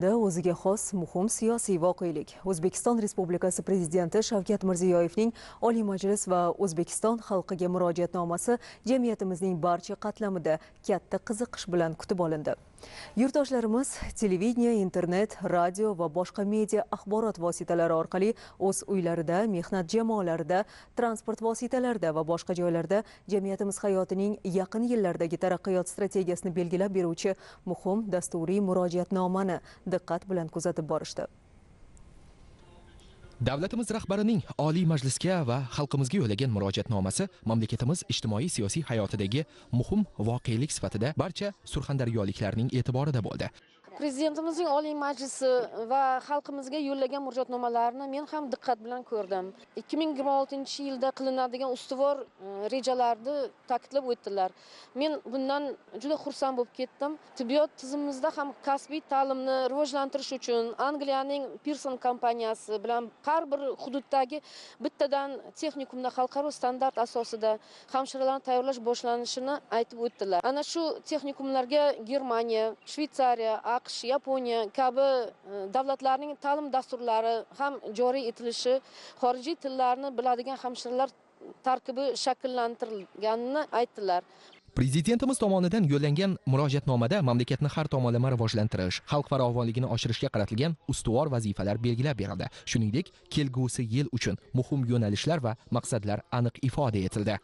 O'ziga xos muhim siyosiy voqelik. O'zbekiston Respublikasi Prezidenti Shavkat Mirziyoyevning Oliy Majlis va O'zbekiston xalqiga murojaatnomasi jamiyatimizning barcha qatlamida katta qiziqish bilan kutib olindi. Yurtdoshlarimiz televideniye, internet, radio va boshqa media axborot vositalari orqali o'z uylarida, mehnat jamoalarida, transport vositalarida va boshqa joylarda jamiyatimiz hayotining yaqin yillardagi taraqqiyot strategiyasini belgilab beruvchi muhim dasturiy murojaatnomani diqqat bilan kuzatib borishdi. Davlatimiz rahbarining Oliy Majlisga va xalqimizga yo'llagan murojaatnomasi mamlakatimiz ijtimoiy-siyosiy hayotidagi muhim voqelik sifatida barcha surxondaryoliklarning e'tiborida bo'ldi. Prezidentimizning Oliy Majlisi va xalqimizga yo'llagan murojaatnomalarini men ham diqqat bilan ko'rdim. 2026-yilda qilinadigan ustuvor rejalarni ta'kidlab o'tdilar. Men bundan juda xursand bo'lib ketdim. Tibbiyot tizimimizda ham kasbiy ta'limni rivojlantirish uchun Angliyaning Pearson kompaniyasi bilan har bir hududdagi bittadan texnikumda xalqaro standart asosida hamshiralarni tayyorlash boshlanishini aytib o'tdilar. Ana shu texnikumlarga Germaniya, Shvetsariya, AQSh, Yaponiya kabi davlatlarning ta'lim dasturlari ham joriy etilishi, xorijiy tillarni biladigan hamshiralar tarkibi shakllantirilganini aytdilar. Prezidentimiz tomonidan yo'llangan murojaatnomada mamlakatni har tomonlama rivojlantirish, xalq farovonligini oshirishga qaratilgan ustuvor vazifalar belgilab berildi. Shuningdek, kelgusi yil uchun muhim yo'nalishlar va maqsadlar aniq ifoda etildi.